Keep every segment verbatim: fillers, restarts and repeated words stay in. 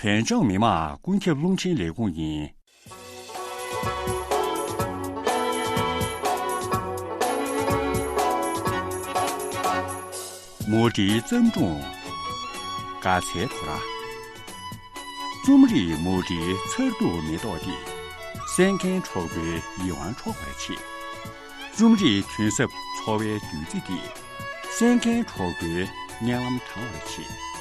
བོད་ལྗོངས་མི་དམངས་ཀུན་ཁྱབ་རླུང་འཕྲིན་ལས་ཁུངས་ཡིན། མུ་འབྲེལ་བརྩམས་སྒྲུང་། དགའ་ཚལ་དོ་ར། རྩོམ་རིག་མུ་འབྲེལ་མཚར་སྡུག་མེ་ཏོག་འདི། གསན་མཁན་གྲོགས་པོའི་ཡིད་དབང་འཕྲོག་པར་བྱེད། རྩོམ་རིག་དོན་ཟབ་འཚོ་བའི་བདུད་རྩི་འདི། གསན་མཁན་གྲོགས་པོའི་སྙན་ལམ་དྲང་བར་བྱེད།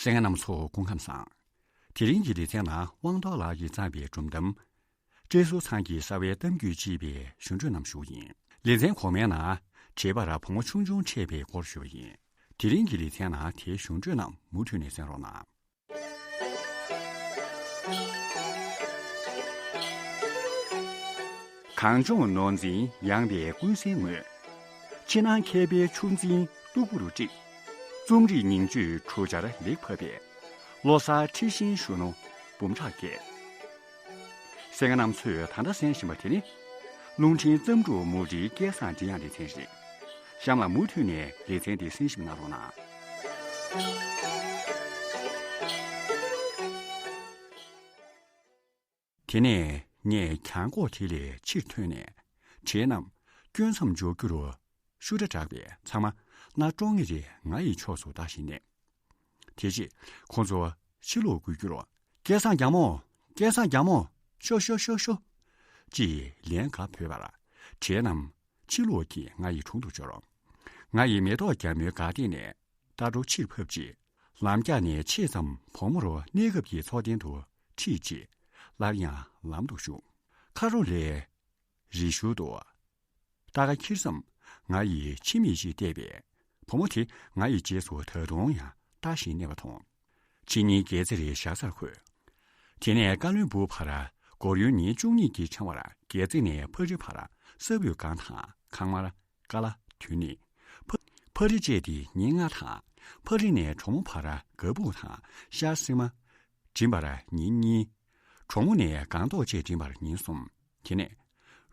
གསན་མཁན་རྣམ་ཚོ་སྐུ་ཁམས་བཟང་། དེ་རིང་གི་ལེ་ཚན་ནང་དབང་རྡོར་ལགས་ཀྱིས་བརྩམས་པའི་སྒྲུང་གཏམ། བཀྲས་ཟུར་ཚང་གི་གསར་བའི་གཏམ་རྒྱུད་ཅེས་པའི་ཞུ་འཕྲོས་རྣམས་ཞུ་ཡིན། ལེ་ཚན་གོང་མའི་ནང་བྲིས་པར་བུ་མོ་ཆུང་ཆུང་འཕྲད་པའི་སྐོར་ཞུས་པ་ཡིན། དེ་རིང་གི་ལེ་ཚན་ནང་དེའི་ཞུ་འཕྲོས་རྣམས་མུ་མཐུད་ནས་གསན་རོགས་གནང་། གངས་ལྗོངས་ནོར་འཛིན་ཡངས་པའི་ཀུན་གསལ་ངོས། ཕྱི་ནང་མཁས་པའི་ཆུ་འཛིན་སྟུག་པོ་རུ་དཀྲིགས། རྩོམ་རིག་ཉིང་བཅུད་གྲུ་ཆར་ལེགས་ཕབ་པས། བློ་གསར་འཁྲི་ཤིང་གཞོན་ནུ་འབུམ་ཕྲག་བརྒྱད། གསན་མཁན་རྣམ་ཚོས་ད་ལྟ་གསན་བཞིན་པ་དེ་ནི། རླུང་འཕྲིན་བརྩམས་སྒྲུང་མུ་འབྲེལ་སྐལ་བཟང་མགྲིན་དབྱངས་ལེ་ཚན་རེད། གཤམ་ལ་མུ་མཐུད་ནས་ལེ་ཚན་འདི་གསན་ཞིབ་གནང་རོགས་གནང་། དེ་ནས་ངས་གྱང་གོག་དེ་ལས་ཕྱིར་ཐོན་ནས། བྲེ་རྣམས་སྐྱོན་མཚམས་འཇོག་རྒྱུ་རུ། ཤུ་སྒྲ་གྲགས་པས་ཚང་མ་སྣ་དཀྲོག་ངེས་རེད། ང་ཡི་ཕྱོགས་སུ་ལྟ་བཞིན་གནས། དེ་རྗེས་ཁོ་ཚོ་ཕྱི་ལོགས་འགུལ་རྒྱུར། སྐལ་བཟང་རྒྱལ་མོ། སྐལ་བཟང་རྒྱལ་མོ། ཤོག་ཤོག་ཤོག་ཤོག་ཅེས་ལན་འགའ་བོས་པར། བྲེ་རྣམས་ཕྱི་ལོགས་ཀྱི་ང་ཡི་དྲུང་དུ་འབྱོར། ང་ཡི་མེ་ཏོག་རྒྱ་མོའི་སྒ་སྟེང་ནས་རྟ་སྒྲོ་ཕྱིར་ཕབ་རྗེས། ལམ་རྒྱག་ནས་ཕྱེད་ཙམ་བུ་མོ་རུ་གནས་སྐབས་ཀྱི་འཚོ་རྟེན་དུ་ཁྲིད་རྗེས། སླར་ཡང་ལམ་དུ་ཞུགས། ཁ་རོ་ལས། རེ་ཞུ་འདུག། རྟ་ཁ་འཁྱེར་མཚམས་ང་ཡིས་ཕྱི་མིག་ཅིག་བལྟས་པས། བུ་མོ་དེ་ང་ཡི་རྗེས་སུ་ད་དུང་ཡང་ལྟ་བཞིན་གནས་པ་མཐོང་། ཕྱི་ཉིན་རྒྱལ་རྩེ་རའི་ཞ་སར་འཁོད། དེ་ནས་བཀའ་བློན་སྦུག་བར་སྒོར་ཡུན་ཉིན་བཅུ་གཉིས་ཀྱི་འཆང་བར་རྒྱལ་རྩེ་ནས་ཕག་རི་བར་ས་བོད་སྒང་དང་ཁང་དམར། ཀ་ལ། དུན་ནི། ཕ། ཕག་རི་བཅས་ཏེ་ཉིན་ལྔ་དང་། ཕག་རི་ནས་གྲོ་མོ་བར་སྒ་སྦུག་དང་ཤར་སིལ་མ། འགྲིམ་པར་ཉིན་གཉིས། གྲོ་མོ་ནས་སྒང་ཏོག་བཅས་འགྲིམ་པར་ཉིན་གསུམ། དེ་ནས་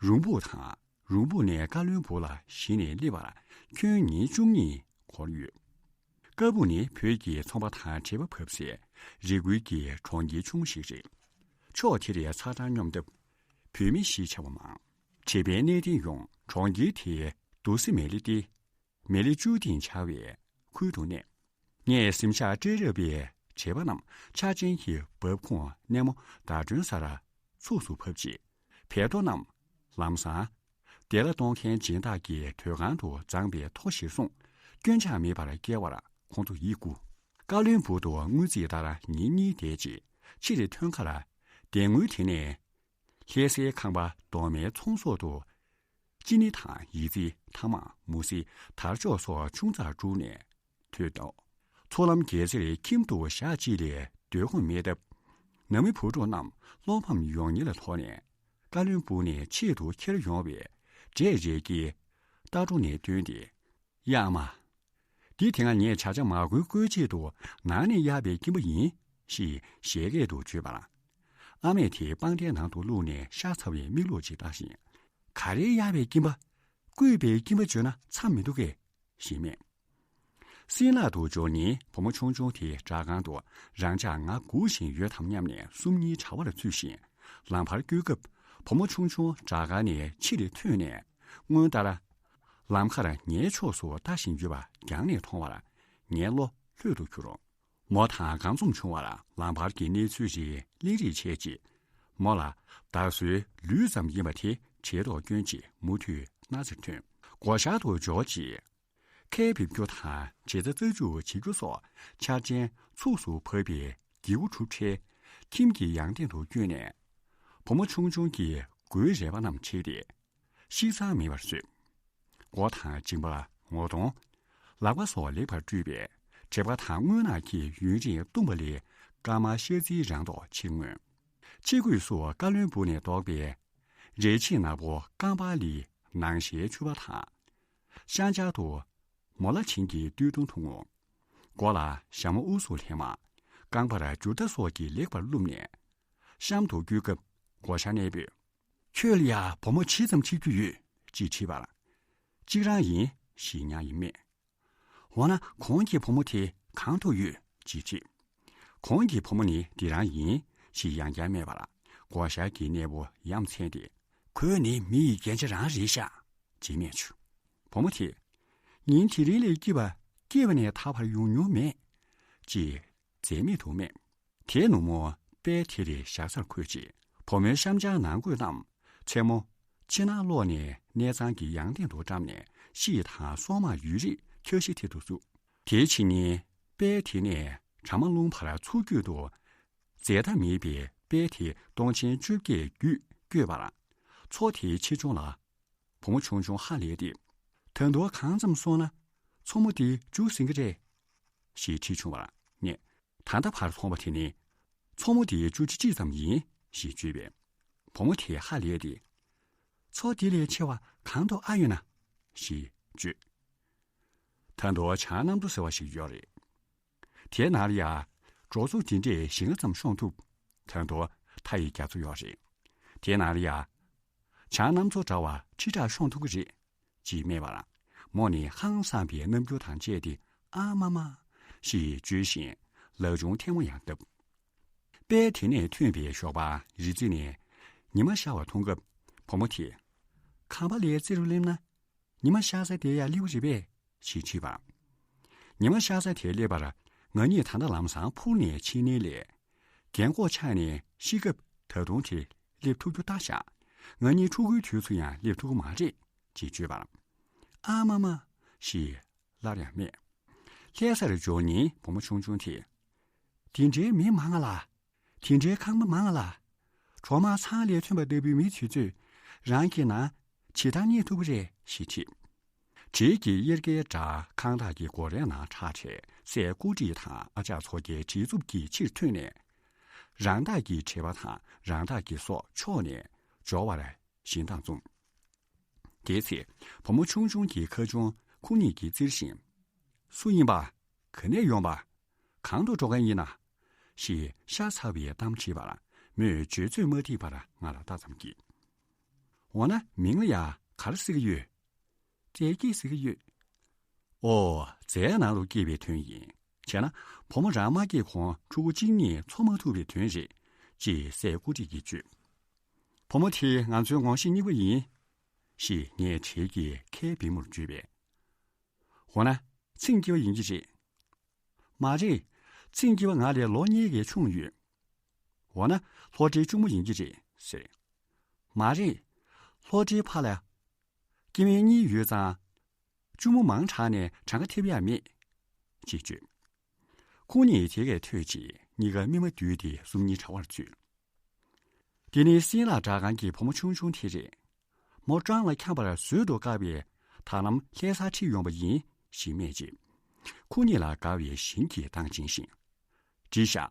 རུང་སྦུག་དང་། རུང་སྦུག་ནས་བཀའ་བློན་སྦུག་ལ་གཞི་ནས་སླེབས་པར་ཁྱོན་ཉིན་བཅུ་གཉིས་འགོར་ཡོད། སྒ་སྦུག་ནི་བོད་ཀྱི་ཚོང་པ་དང་བྲེལ་བ་བབས་སའི་རི་ཁུལ་གྱི་གྲོང་ཁྱེར་ཆུང་ངུ་ཞིག་རེད། ཕྱོགས་དེ་རའི་ཚ་གྲང་སྙོམས་སྟབས། བོད་མི་གཞིས་ཆགས་པ་མང་། བྲེལ་བའི་གནས་བརྟན་ཡོང་གྲོང་ཁྱེར་དེའི་རྡོ་སེ་མེ་ལི་སྟེ། མེ་ལི་བཅུ་སྟེང་འཆར་བའི་ཁུལ་དུ་གནས། ངས་གཟིམ་ཤག་སྤྲད་རབས་པའི་བྱེས་པ་རྣམས་ཆར་ཅན་གྱི་འབབ་ཁུང་སྣེ་མོ་ཟླ་སྒྲོན་སར་ཚུགས་སུ་ཕབ་རྗེས། བལ་རྡོ་རྣམས་ལམ་སང་། བདེ་བླག་གཏོང་མཁན་སྦྱིན་བདག་གི་སྡོད་ཁང་དུ་བརྫངས་པའི་ཐོ་གཞིར་བཟུང་སྐྱོན་ཆག་མེད་པར་བསྐྱལ་བར་ཁོང་ཚོ་ཡིད་མགུ། བཀའ་བློན་སྦུག་ཏུ་དངུལ་རྩིས་ལྟར་ཉིན་གཉིས་བསྡད་རྗེས་ཕྱིར་ཐོན་ཁར། དེ་སྔོན་དེ་ནས། ལྷ་སའི་ཁང་པ་རྡོག་མའི་ཚོང་ཟོག་ཏུ། ཅི་ནི་དང་ཡི་ཙི། ཐ་མག་མུ་ཟི། དར་ལྕོག་སོགས་ཆུང་ཙག་བསྒྲུགས་ནས་ཐོན་འདུག། ཚོགས་ལམ་རྒྱལ་རྩེར་ཁྱིམ་དུ་ཞག་གཅིག་ལས་སྡོད་ཁོམ་མེད་སྟབས། ནང་མི་བུ་ཕྲུག་རྣམས་བློ་ཕམ་ཡོང་ཉེན་ལ་དོགས་ནས། བཀའ་བློན་སྦུག་ནས་ཆེད་དུ་འཁྱེར་ཡོང་བའི་འབྲས་རས་ཀྱི་རྟ་སྒྲོ་ནས་བཏོན་ཏེ། གཡག་མ། འདི་དེ་སྔ་ངས་བྱ་ཆ་མ་བགོས་བཀོལ་ཆེད་དུ་ནང་ནས་གཡར་བའི་སྐྱིན་པ་ཡིན། ཞེས་བཞད་གད་དུ་བརྗོད་པར། ཨ་མས་དེ་པང་གདན་ནང་དུ་བླུགས་ནས་ཤ་ཚ་བའི་མིག་ལོག་ཅིག་ལྟ་བཞིན། ག་རེ་གཡར་བའི་སྐྱིན་པ། བརྐོས་པའི་སྐྱིན་པ་བརྗོད་ན་མཚམས་མི་འདུག་གས། ཞེས་སྨྲས། སྲིན་ལག་ཏུ་འབྱོར་ཉིན་བུ་མོ་ཆུང་ཆུང་དེ་སྦྲག་ཁང་དུ་རང་ཅག་ང་སྒུག་བཞིན་ཡོད་དམ་སྙམ་ནས་སུམ་གཉིས་བྱ་བར་ཚུད་ཤིང་། ལམ་བར་སྐྱོད་སྐབས་བུ་མོ་ཆུང་ཆུང་སྦྲག་ཁང་ནས་ཕྱིར་ཐོན་ནས། སྔོན་ལྟར། ལམ་ཁར་ངའི་ཕྱོགས་སུ་ལྟ་བཞིན་ཡོད་པ་རྒྱང་ནས་མཐོང་བར་ངའི་བློ་ལྷོད་དུ་གྱུར། མོ་དང་གང་འཛོམས་བྱུང་བར་ལམ་བར་གྱི་གནས་ཚུལ་རེ་གླེང་རེས་བྱས་རྗེས། མོ་ལ་བདག་བཟོའི་ལུས་ཙམ་ཡིན་པ་དེ་བྱས་རྟོགས་སྐྱོན་རྗེས་མུ་མཐུད་སྣ་རྩེར་ཐོན། སྒོ་ཤར་དུ་འབྱོར་རྗེས། ཁའི་བིབ་རྒྱུ་དང་བྱེ་ཚ་རྩ་འཇུ་བྱེད་རྒྱུ་སོགས་འཆར་ཅན་ཚུགས་སུ་བབས་པའི་སྒྱེའུ་གྲུབ་འཕྲལ་ཁྱིམ་གྱི་ཡང་སྟེང་དུ་བསྐྱོན་ནས། བུ་མོ་ཆུང་ཆུང་གི་མགོའི་རལ་པ་རྣམས་ཕྱེ་སྟེ། ཤི་ཚང་མེད་པར་བཟོས། མགོ་དང་མཇིང་པ། ངོ་གདོང་། ལག་པ་སོགས་ལེགས་པར་བཀྲུས་པས་དྲེག་པ་དང་རྔུལ་ནག་གིས་ཡུན་རིང་བཏུམས་པ་ལས་སྐར་མ་ཤར་རྩིའི་རང་མདོག་ཕྱིར་མངོན། ཕྱི་གོས་སུ་བཀའ་བློན་སྦུག་ནས་བཏོགས་པའི་རས་ཆེན་ནག་པོ་རྐང་པ་ལི་ནང་ཞལ་ཕྱུ་པ་དང་། ཤང་ལྕགས་ཏོ། མོ་ལ་བྱིན་གྱིས་སྟོད་ཐུང་ཐུང་ངུ། མགོ་ལ་ཞྭ་མོ་དབུ་གཟུགས་ལྷས་མ། རྐང་པར་འཇུར་རྟ་སོགས་ཀྱིས་ལེགས་པར་བཀླུབས་ནས། གཤམ་དུ་བསྐྱོད་སྐབས་སྒོ་ཤར་གནས་སྤོས། ཁྱོད་ལ་ཡ་བུ་མོ་ཇི་ཙམ་འཁྲིད་རྒྱུ་ཡོད་ཅེས་དྲིས་པར། གཅིག་རང་ཡིན་ཞེས་ཉག་ཡིས་སྨྲས། འོ་ན་གོང་གི་བུ་མོ་དེ་གང་དུ་ཡོད་ཅེས་དྲིས། གོང་གི་བུ་མོ་ནི་འདི་རང་ཡིན་ཞེས་ཡང་བསྐྱར་སྨྲས་པར། སྒོ་ཤར་གྱི་གནས་པོ་ཡ་མཚན་ཏེ། ཁོ་ནི་མི་ཡི་རྒྱན་ཆ་རང་རེད་ཤག་ཅེས་སྨྲས་བྱུང་། བུ་མོ་དེས། ཉིན་དེ་རིང་ལས་སྐྱིད་པ་སྐྱེས་པ་ནས་ད་བར་ཡོང་མྱོང་མེད། ཅེས་འཛེམ་མེད་དུ་སྨྲས། དེའི་ནུབ་མོ་དཔལ་དེ་རི་བཞག་སར་འཁོད་ཅིང་བུ་མོའི་བཤམ་འཆང་ནང་གོས་བསྣམས། མཚན་མོ་ཕྱི་ནང་ལོགས་ནས་གནས་ཚང་གི་ཡང་སྟེང་དུ་བཀྲམ་ནས་ཤིང་དང་སོག་མ་ཡོད་རིགས་ཁྱོད་ཤི་ཐེ་དུ་བཙུགས། དེའི་ཕྱི་ཉིན་དཔལ་དེ་ནས་གྲ་མ་རླུང་བར་མཚོ་རྒྱུད་དུ་འཛད་མཐའ་མེད་པའི་དཔལ་དེ་སྟོང་ཆེན་བཅོ་བརྒྱད་བརྒྱུད་བསྐྱོད་པར། མཚོ་དེའི་ཆེ་ཆུང་ལ་བུ་མོ་ཆུང་ཆུང་ཧ་ལས་ཏེ། ད་དུང་གང་ཙམ་སོང་ན་མཚོ་མོ་དེ་རྒྱུག་ཟིན་གྱི་རེད། ཞེས་དྲིས་བྱུང་བར་ངས། ད་ལྟ་བར་མཐོང་བ་དེ་ནི་མཚོ་མོ་དེའི་བཅུ་གཅིག་ཙམ་ཡིན་ཞེས་བརྗོད་པས། བུ་མོ་དེས་ཧ་ལས་ཏེ། མཚོ་དེ་ལས་ཆེ་བ་གང་དུ་ཨ་ཡོད་ན་ཞེས་བརྗོད། ད་དུང་བྱང་གནམ་མཚོ་ཟེར་བ་ཞིག་ཡོད་རེད། དེའི་ནང་ལ་ཡ་འབྲོག་ཚོ་འདི་འདྲས་བཞི་ལྔ་ཙམ་ཤོང་ཐུབ། ད་དུང་མཐའ་ཡི་རྒྱ་མཚོ་ཡོད་རེད། དེའི་ནང་ལ་ཡ་བྱང་གནམ་མཚོ་འདྲ་བ་ཁྲི་ཕྲག་ཤོང་ཐུབ་ཀྱི་རེད། ཅེས་སྨྲས་པར། མོ་ནི་ཧང་སངས་པའི་རྣམ་འགྱུར་དང་བཅས་ཏེ། ཨ་མ་མ། ཞེས་བརྗོད་བཞིན་ལག་ཆུང་ཐལ་མོ་ཡང་བརྡབས། དཔལ་དེ་ནས་ཐོན་པའི་ཞོགས་པ་རི་རྩེ་ནས་ཉི་མ་ཤར་བར་མཐོང་སྐབས་བུ་མོ་དེས། ཁང་པ་ལས་རྩེ་རུ་སླེབས་ན་ཉི་མ་ཤར་ས་དེ་ཡར་སླེབས་རེད་པས་ཞེས་དྲིས་པར། ཉི་མ་ཤར་ས་དེར་སླེབས་པར་ང་གཉིས་ད་ལྟ་ལམ་སང་ཕུར་ནས་ཕྱིན་ནའི་ལས། རྒན་གོག་ཆགས་ནས་ཤི་སྐབས་ད་དུང་དེར་སླེབས་ཐུབ་རྒྱུ་ལྟ་བཞག་ང་གཉིས་ཕྲུ་གུའི་དུས་སུ་ཡང་སླེབས་ཐུབ་ཀྱི་མ་རེད་ཅེས་བརྗོད་པར། ཨ་མ་མ། ཞེས་སླར་ཡང་སྨྲས། ལྷ་སར་འབྱོར་ཉིན་བུ་མོ་ཆུང་ཆུང་དེས། དེ་འདྲའི་མི་མང་ང་ལ། དེ་འདྲའི་ཁང་པ་མང་ང་ལ། གྲོག་མ་ཚང་ལས་ཐོན་པ་ལྟ་བུའི་མི་དེ་ཚོས་རང་གི་ནང་ཇི་ལྟར་རྙེད་ཐུབ་ཀྱི་རེད་ཞེས་དྲིས། བྲེལ་གྱིས་གཡེར་ཁའི་སྒྲ་ཁང་བདག་གི་སྒོ་རའི་ནང་གྲགས་བྱས་སྲས་ཀུ་ཀྲི་དང་ཨ་ཅག་མཚོ་རྒྱལ་བྲེལ་འཚུབ་ཀྱིས་ཕྱིར་ཐོན་ནས། རང་བདག་གི་དྲེལ་པ་དང་རང་བདག་གི་སྲོག་ཕྱོགས་ནས་འབྱོར་བར་བཞིན་བཏང་བཙུམས། དེའི་ཚེ་བུ་མོ་ཆུང་ཆུང་གི་ཁ་ཆུང་ཁོ་གཉིས་ཀྱིས་བཙིར་ཞིང་། སུ་ཡིན་པ། ག་ནས་ཡོང་པ། གང་དུ་འགྲོ་མཁན་ཡིན་ན། ཞེས་ཤ་ཚ་བའི་གཏམ་དྲིས་པར་མོས་བརྗོད་ཚོད་མ་ཐིག་པར་ང་ལ་ལྟ་ཙམ་གྱིས། འོ་ན་མིང་ལ་ཡང་ག་རེ་ཟེར་གྱི་ཡོད། རྫས་སྐྱེས་ཟེར་གྱི་ཡོད། ཨོ། རྫའི་ནང་དུ་སྐྱེས་པའི་དོན་ཡིན། བྱས་ན་བུ་མོ་རང་མ་སྐྱེས་གོང་ཕྲུ་གུ་གཅིག་གཉིས་འཚོ་མ་ཐུབ་པའི་དོན་རེད། ཅེས་སྲས་ཀུ་ཀྲི་གིས་བརྗོད། བུ་མོ་དེ་ང་ཚོའི་ངོ་ཤེས་གཉིས་པ་ཡིན། ཞེས་ངས་བྲེལ་གྱིས་ཁའི་པུས་མོར་བརྗོད་པས། འོ་ན་ཚེ་སྐྱེས་པ་ཡིན་གྱི་རེད། མ་རེད། ཚེ་སྐྱེས་པ་ང་ལས་ལོ་གཉིས་ཀྱིས་ཆུང་ཡོད། འོ་ན་ལྷོ་སྤྲེལ་གཅུང་མོ་ཡིན་གྱི་རེད་ཟེར། མ་རེད། ལྷོ་སྤྲེལ་ཕ་ལ་སྐྱེ་དམན་གཉིས་ཡོད་ཙང་། གཅུང་མོ་མང་དྲགས་ནས་གྲངས་ཀ་ཐེབས་ཡག་མེད། ཅེས་བརྗོད། ཁོང་གཉིས་དེ་གས་ཐོས་རྗེས་གཉིས་ཀ་སྨིན་མ་བསྡུས་ཏེ་སུམ་གཉིས་བྲལ་བར་ཚུད། དེ་ནི་སྲིན་ལག་འདྲ་ཁང་གི་བུ་མོ་ཆུང་ཆུང་དེ་རེད། མོ་སྤྲང་ལ་འཁྱམ་པར་བཟོད་དུ་དཀའ་བས་ད་ལམ་ལྷ་སར་ཁྲིད་ཡོང་པ་ཡིན་ཞེས་སྨྲས་རྗེས། ཁོང་གཉིས་ལ་དགའ་བའི་ཞེན་གྱིས་ལྡང་བྱིན་ཞིང་། འགྲིག་ཤག་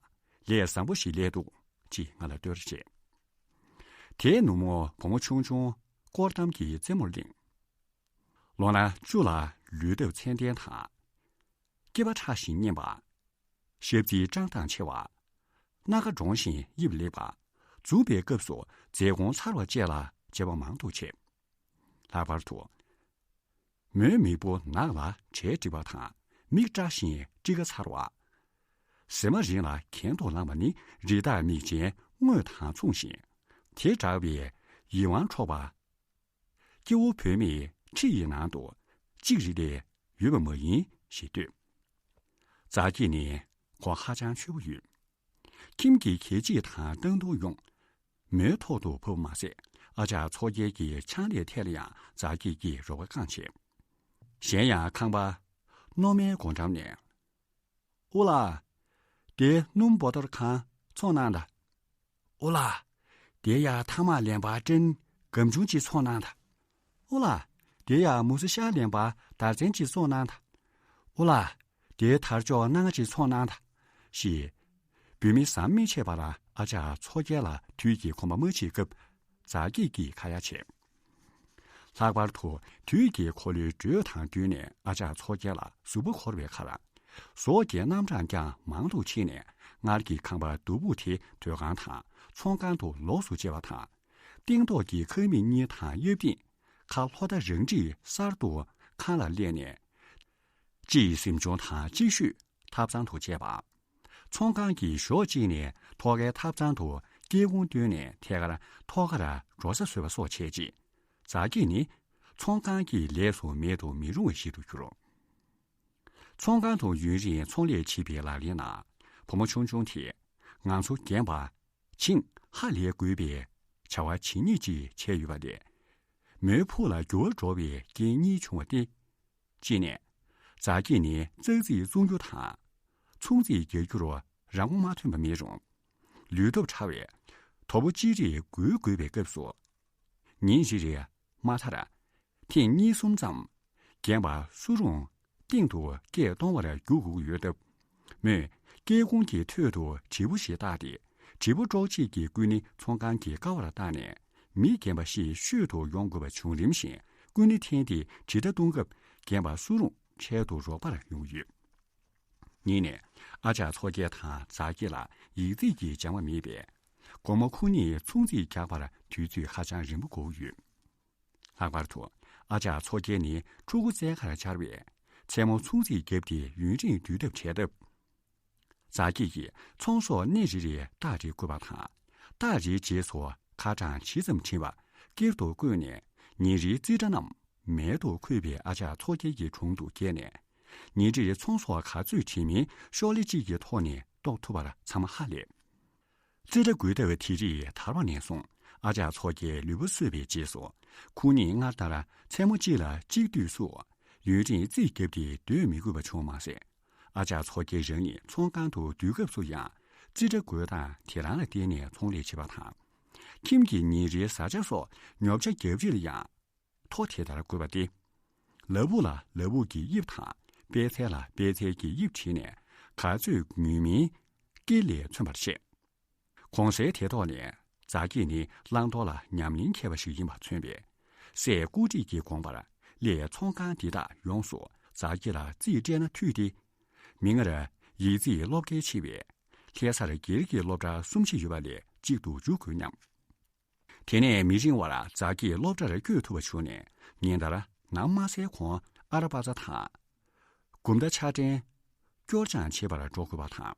ལས་བཟང་པོ་ཞིག་སླེབས་འདུག་ཅེས་ང་ལ་བསྟོད་ར་བྱས། དེའི་ནུབ་མོ་བུ་མོ་ཆུང་ཆུང་སྐོར་གཏམ་གྱི་རྩེད་མོར་གླེང་། ལོ་ན་བཅུ་ལ་ལུས་སྟོབས་ཚད་ལྡན་དང་། སྐེད་པ་ཕྲ་ཞིང་མཉེན་པ། ཞབས་རྩིས་བཀྲག་མདངས་ཆེ་བ། སྣ་ཁ་འདྲོང་ཞིང་དབྱིབས་ལེགས་པ། འཛུམ་པའི་སྐབས་སུ་མཛེས་གོང་ཚར་བ་བཅས་ལ་དཔྱད་པ་མང་དུ་བྱེད། ལྷག་པར་དུ། མོའི་མིག་སྤུ་ནག་ལ་གྲལ་འགྲིག་པ་དང་མིག་བཀྲ་ཞིང་དཀྲིས་ཀ་ཚར་བ། གཟེ་མ་རིང་ལ་གྱེན་དུ་ལངས་པ་ནི་རི་དྭགས་མིག་ཅན་དངོས་དང་མཚུངས་ཤིང་། དེ་འདྲ་བའི་ཡིད་དབང་འཕྲོག་པ། སྐྱེ་བོ་བུད་མེད་ཁྲི་ཡི་ནང་དུ་གཅིག་རེ་ལས་ཡོད་པ་མ་ཡིན་ཞེས་བསྟོད། རྫ་སྐྱེས་ནི་ཁོང་ཧ་ཅང་ཆོས་པོ་ཡོད། ཁྱིམ་གྱི་གད་ཕྱིས་དང་སྟངས་སྟུག་ཡོང་། མོའི་ཐོག་ཏུ་བབས་མ་ཟད་ཨ་ཅག་མཚོ་རྒྱལ་གྱི་ཆང་ལས་ཐད་ལ་ཡང་རྫ་སྐྱེས་ཀྱིས་རོགས་པ་བསྐང་བྱས། གཞན་ཡང་ཁང་པ་རྣོ་མའི་སྒོ་འགྲམ་ནས། ཨོ་ལ། དེ་སྣུམ་བོ་ཏོར་གང་ཚོང་གནང་ད། ཨོ་ལ། དེ་ཡ་ཐ་མག་ལེན་པ་ཀྲན་སྒམ་ཆུང་ཅིག་ཚོང་གནང་ད། ཨོ་ལ། དེ་ཡ་མུ་སི་ཤ་ལེན་པ་དར་ཚན་ཅིག་ཚོང་གནང་ད། ཨོ་ལ། དེའི་དར་ལྕོག་སྣ་ལྔ་ཅིག་ཚོང་གནང་ད། ཞེས། བུད་མེད་ཟམ་མི་ཆད་པར་ཨ་ཅག་མཚོ་རྒྱལ་ལ་དུས་ཀྱི་གོམ་པ་མ་ཕྱིན་སྐབས་རྫ་སྐྱེས་ཀྱིས་ཁ་ཡ་བྱས། ལྷག་པར་དུ་དུས་ཀྱི་འཁོར་ལོའི་འགྲོས་དང་བསྟུན་ནས་ཨ་ཅག་མཚོ་རྒྱལ་ལ་གཟུགས་པོ་འཁོར་བའི་ཁར། ཟོག་གི་རྣམ་གྲངས་ཀྱང་མང་དུ་ཕྱིན་ནས་སྔར་གྱི་ཁང་པ་སྡུག་པོ་དེ་སྡོད་ཁང་དང་ཚོང་ཁང་དུ་ལོགས་སུ་བཅད་པ་དང་། སྟེང་ཐོག་གི་ཁང་མིག་གཉིས་དང་གཡབ་སྟེང་ཁ་ལྷོ་མཐའ་རང་འགྲིག་གསར་དུ་ཁང་ལ་སླེབས་ནས། སྤྱི་ཡི་གཟིམ་ཆུང་དང་གཅིག་ཤོས་ཐབ་ཚང་དུ་བཅད་པ། ཚོང་ཁང་གི་གཞོགས་གཅིག་ནས་ཐོག་ཁའི་ཐབ་ཚང་དུ་སྐྱེལ་སྒོང་བཏོན་ནས་ཐད་ཀར་ཐོག་ཁར་འགྲོ་ས་བཟོས་པ་སོགས་བྱས་རྗེས། རྫ་སྐྱེས་ནི་ཚོང་ཁང་གི་ལས་སུ་མེད་དུ་མི་རུང་བ་ཞིག་ཏུ་གྱུར། ཚོང་ཁང་དུ་ཡུན་རིང་ཚོང་ལས་བྱེད་པའི་ལག་ལེན་ནང་བུ་མོ་ཆུང་ཆུང་དེས་ང་ཚོ་རྒན་པ་བྱིངས་ཧ་ལས་དགོས་པའི་བྱ་བ་ཇི་སྙེད་ཅིག་བྱས་ཡོད་པ་ལས། མོའི་ཕུགས་ལ་འགྱུར་བ་འགྲོ་བའི་རྐྱེན་གཉིས་བྱུང་བ་སྟེ། གཅིག་ནས། རྫ་སྐྱེས་ནི་ཙག་ཙིག་བཙོང་རྒྱུ་དང་། ཚོང་རྫས་རྒྱག་རྒྱུར་རང་མགོ་མ་ཐོན་པ་མེད་རུང་། ལུས་སྟོབས་ཕྲ་བས་དོ་པོ་ཅི་རིགས་བགོ་དགོས་པའི་སྐབས་སུ། ཉིན་རེ་རེ་མ་མཐར་ཐེངས་གཉིས་གསུམ་ཙམ་རྒན་པ་སུ་རུང་སྟེང་དུ་སྐད་གཏོང་བར་རྒྱུག་དགོས་ཀྱི་ཡོད་སྟབས། མོས་སྐྱེལ་སྒོང་གི་ཐོད་དུ་དྲིལ་བུ་ཞིག་བཏགས་ཏེ། དྲིལ་བུ་ཀྲོག་ཅིག་གིས་ཀུན་ནི་ཚོང་ཁང་གི་ཀ་བར་བཏགས་ནས། མི་རྒན་པ་ཞིག་ཤོད་དུ་ཡོང་དགོས་པ་བྱུང་རིམ་བཞིན་ཀུན་ནི་འཐེན་ཏེ་དྲིལ་བརྡ་གཏོང་སྐབས་རྒན་པ་སུ་རུང་འཕྲལ་དུ་རོགས་པར་ཡོང་གི་ཡོད། གཉིས་ནས། ཨ་ཅག་མཚོ་རྒྱལ་དང་རྫ་སྐྱེས་ལ་ཡིག་ཚད་ཀྱི་སྦྱང་བ་མེད་པས། དགོང་མོ་ཁོ་གཉིས་ཚོང་རྫས་རྒྱག་པར་དུས་ཚོད་ཧ་ཅང་རིང་པོ་འགོར་ཡོད། ལྷག་པར་དུ་ཨ་ཅག་མཚོ་རྒྱལ་ནི་ཕྲུ་གུ་བཙལ་ཁར་འབྱར་བས། མཚན་མོ་ཚོང་རྫས་བརྒྱབ་སྟེ་ཡུན་རིང་སྡོད་ཐབས་བྲལ་སྟབས། རྫ་སྐྱེས་ཀྱིས་ཚོང་ཟོག་སྣེ་རེ་རེ་སྟག་རེ་བརྐོས་པ་དང་། སྟག་རེའི་རྗེས་སུ་ཁ་གྲངས་ཇི་ཙམ་བྲིས་པ་སྐེར་དུ་བརྐོས་ནས། ཉིན་རེའི་རྩིས་ཁྲ་རྣམས་མལ་དུ་འཁོད་པའི་ཨ་ཅག་མཚོ་རྒྱལ་གྱི་དྲུང་དུ་བསྐྱལ་ནས། ཉིན་རེར་ཚོང་ཟོག་ག་ཚོད་བྲིས་མིན་ཤོག་ལེ་གཅིག་གི་ཐོག་ནས་རྟོགས་ཐུབ་པར་ཚང་མ་ཧ་ལས། རྩིས་ཁྲ་འགོད་ཐབས་དེ་རིགས་དར་བ་ནས་བཟུང་ཨ་ཅག་མཚོ་རྒྱལ་ལུས་པོ་གསོས་པའི་རྗེས་སུ། ཁོ་གཉིས་སྔར་ལྟར་མཚན་མོ་གཅིག་ལ་གཅིག་འདུས་སུ། ཡུན་རིང་རྩིས་བརྒྱབ་སྟེ་སྡོད་མི་དགོས་པ་བྱུང་མ་ཟད། ཨ་ཅག་མཚོ་རྒྱལ་རང་ཉིད་ཚོང་ཁང་དུ་སྡོད་སྐབས་སུ་ཡང་རྩིས་ཁྲ་འགོད་སྟངས་དེ་རང་ལ་བརྟེན་ནས་ཚོང་ལས་བྱེད་པ་དང་། ཁྱིམ་གྱི་ཉིན་རེའི་བཟའ་བཅའ་སོགས་ཉོ་ཆ་རྒྱབ་རེས་ལ་ཡང་ཐོ་དེ་ལྟར་བཀོད་པ་སྟེ། ལ་ཕུག་ལ་ལ་ཕུག་གི་དབྱིབས་དང་པད་ཚལ་ལ་པད་ཚལ་གྱི་དབྱིབས་བྲིས་ནས་ག་ཚོད་ཉོས་མིན་དཀྱིལ་ལས་མཚོན་པར་བཤད། གོང་གསལ་དེ་ཐོག་ནས་རྫ་སྐྱེས་ནི་བླང་དོར་ལ་ཉམས་ལེན་མཁས་པ་ཞིག་ཡིན་པ་མཚོན་པས། སྲས་ཀུ་ཀྲི་གི་དགོངས་པར་སླད་ཚོང་ཁང་འདི་དག་ཡོངས་སུ་རྫ་སྐྱེས་ལ་རྩིས་སྤྲད་ན་འཐུས་ཏེ། མིག་སྔར་ཡིག་རྩིས་སློབ་གྲྭའི་ཆེ་བས་ལྷ་སར་སྒེར་གྱི་སློབ་གྲྭ་གསུམ་བཞི་ཡོད་པ་ལས་གཅིག་ཏུ་འཇུག་དགོས་སྙམ། དེ་ནས་མི་རིང་བར་རྫ་སྐྱེས་སློབ་གྲྭར་བསྐྱོད་ཐུབ་པ་བྱུང་ནས། ཉིན་ལྟར་ནམ་དམར་གསལ་གོང་ཨ་ར་པ་ཙ་དང་། དགོང་ཟླ་ཆ་འདྲེན་སྐྱོར་སྦྱང་བྱེད་པར་འགྲོ་དགོས་པ་དང་།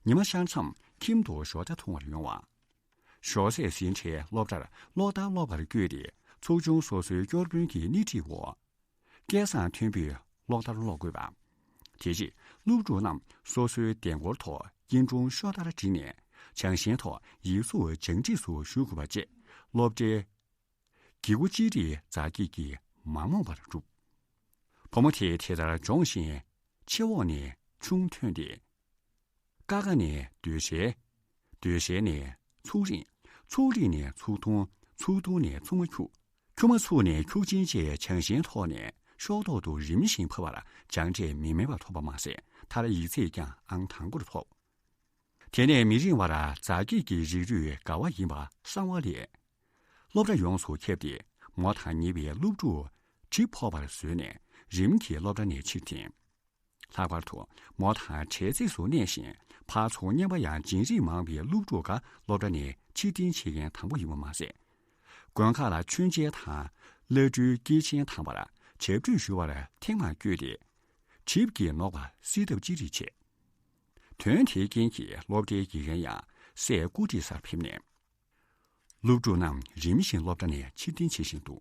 ཉི་མ་ཤར་མཚམས་ཁྱིམ་དུ་ཞོགས་ཇ་འཐུང་བར་ཡོང་བ། ཞོགས་ཟས་ཟིན་འཕྲལ་སློབ་གྲྭར་ཀློག་ལྟ་ཀློག་པར་བསྐྱོད་དེ། ཚོགས་ཆུང་སོ་སོའི་སྐྱོར་དཔོན་གྱི་སྣེ་ཁྲིད་འོག་སྐལ་བཟང་མཐོན་པོས་ཀློག་ལྟར་ཀློག་དགོས་པ། དེ་རྗེས་སློབ་ཕྲུག་རྣམས་སོ་སོའི་གདན་སྐོར་ཐོག་སྐྱིལ་ཀྲུང་ཤོ་ལྟར་བསྒྲིགས་ནས་བྱང་ཞིང་ཐོག་ཡིག་གཟུགས་སྦྱང་ཁྲིད་སུ་ཞུགས་དགོས་པ་བཅས་སློབ་གྲྭའི་བགྱིད་སྒོ་ཅི་རིགས་རྫ་སྐྱེས་ཀྱིས་མ་རྨོངས་པར་བསྒྲུབས། བུ་མོ་དེས་དེ་ལྟར་སྦྱོང་བཞིན་ཕྱི་འོག་ནས་ཆུང་ཐོན་ཏེ། ཀ་ཁ་ནས་སྡོད་ཞལ། སྡོད་ཞལ་ནས་ཚུགས་རིང་། ཚུགས་རིང་ནས་ཚུགས་ཐུང་། ཚུགས་ཐུང་ནས་ཚུགས་མ་འཁྱུག། འཁྱུག་མ་ཚུགས་ནས་འཁྱུག་ཆེན་བཅས་བྱང་ཞིང་ཐོག་ནས་ཤོག་ཐོག་ཏུ་རིམ་བཞིན་ཕབ་པར་སྦྱང་འབྲས་མི་དམན་པ་ཐོབ་པ་མ་ཟད། མཐར་ཡིག་ཚད་ཀྱང་ཨང་དང་པོར་ཐོབ། དེ་ནས་མི་རིང་བར་རྫ་སྐྱེས་ཀྱི་རིགས་རུས་དགའ་བ་ཡིན་པ་གསང་བ་ལས། སློབ་གྲྭ་ཡོངས་སུ་ཁྱབ་སྟེ། མོ་དང་ཉེ་བའི་སློབ་ཕྲུག་གྲིབ་ཕོག་པར་བཟོས་ནས་རིམ་གྱིས་སློབ་གྲྭ་ནས་ཕྱིར་འཐེན། ལྷག་པར་དུ་མོ་དང་གྲལ་རྩེགས་སུ་གནས་ཤིང་ཕར་ཚུར་བསྙེན་པ་ཡང་བྱིན་རིགས་མང་བའི་སློབ་ཕྲུག་འགའ་སློབ་གྲྭ་ནས་ཕྱིར་འཐེན་བྱེད་མཁན་དང་པོ་ཡིན་པ་མ་ཟད། དགོན་ཁག་ལ་མཆོད་མཇལ་དང་བླ་སྤྲུལ་སྐྱེས་ཆེན་དམ་པར་ཞབས་ཁྲུས་ཞུ་བར་ཐེངས་མང་བསྐྱོད་དེ། གྲིབ་ཀྱི་ནོག་པ་སེལ་ཐབས་ཅི་རིགས་བྱས། དོན་དེའི་རྐྱེན་གྱིས་སློབ་གྲྭའི་དགེ་རྒན་ཡང་སྲས་ཀུ་ཀྲི་སར་ཕེབས་ནས། སློབ་ཕྲུག་རྣམས་རིམ་བཞིན་སློབ་གྲྭ་ནས་ཕྱིར་འཐེན་བྱེད་བཞིན་འདུག།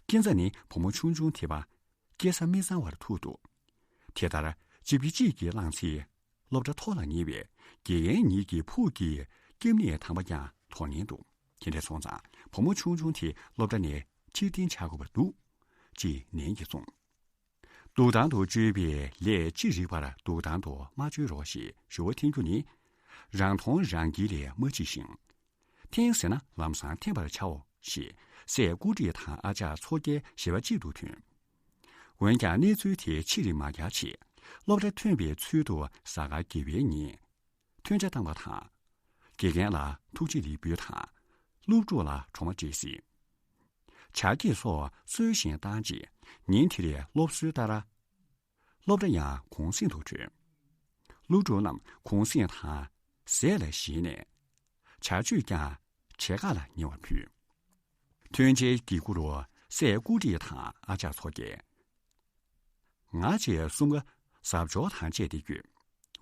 ཁྱིམ་མཚེས་ནི་བུ་མོ་ཆུང་ཆུང་དེ་པ། སྐྱེ་ས་མི་གཙང་བར་ཐུག་འདུག། དེ་ལྟར་ཅིབ་ཀྱི་གཅིག་གིས་བླངས་ཚེ། སློབ་གྲྭ་ཐོག་ལ་ཉེ་བས་དགེ་རྒན་ཉིད་ཀྱི་ཕུགས་ཀྱི་སྐྱབས་གནས་དམ་པ་ཀྱང་དོར་ཉེན་འདུག། དེ་འདྲ་སོང་ཙང་བུ་མོ་ཆུང་ཆུང་དེ་སློབ་གྲྭ་ནས་ཕྱིར་འཐེན་བྱ་དགོས་པ་འདུག། ཅེས་ནན་གྱིས་གསུངས། འདུག་སྟངས་དུ་བཅོས་པའི་ལས་ཅི་རིགས་པར་འདུག་སྟངས་དུ་མ་བཅོས་རོགས་ཞེས་ཞུ་བ་འཐེན་རྒྱུ་ནི། རང་མཐོང་རང་འགྱེལ་ལས་མ་མཆིས་ཤིང་། འཐེན་ཟེར་ན་ལམ་སང་འཐེན་པར་བྱའོ་ཞེས་སྲས་ཀུ་ཀྲི་དང་ཨ་ཅག་མཚོ་རྒྱལ་ཞེ་བ་གཅིག་ཏུ་ཐོན། འོན་ཀྱང་གནས་ཚུལ་དེ་ཕྱིར་མ་གྱར་ཆེད། སློབ་གྲྭ་ཐོན་པའི་ཚུལ་དུ་གཟའ་སྐར་དགེ་བའི་ཉིན། ཐོན་ཆ་བཏང་བ་དང་། དགེ་རྒན་ལ་ཐུགས་རྗེ་ལེགས་འབུལ་དང་། སློབ་ཕྲུག་ལ་གྲོགས་མ་སྤྲད་སྲིད། བྱ་སྐྱེས་སོགས་གསོལ་ཞིང་བཏང་རྗེས་ཉིན་དེར་སློབ་གསོལ་ལྟར། སློབ་གྲྭ་ཡང་གུང་གསེང་དུ་གྲོལ། སློབ་ཕྲུག་རྣམས་གུང་གསེང་དང་ཟས་ལ་གཞིགས་ནས། བྱ་སྤྱོད་ཀྱང་ བྱེ་འགག་ལ་ཉེ་བར་ཕུལ། ཐོན་འཆར་གྱི་སྐོར་སྲས་སྐུ་བགྲེས་དང་ཨ་ཅག་མཚོ་རྒྱལ། ང་བཅས་གསུམ་ཀ་གཟབ་མཆོར་དང་བཅས་ཏེ་བསྐྱོད།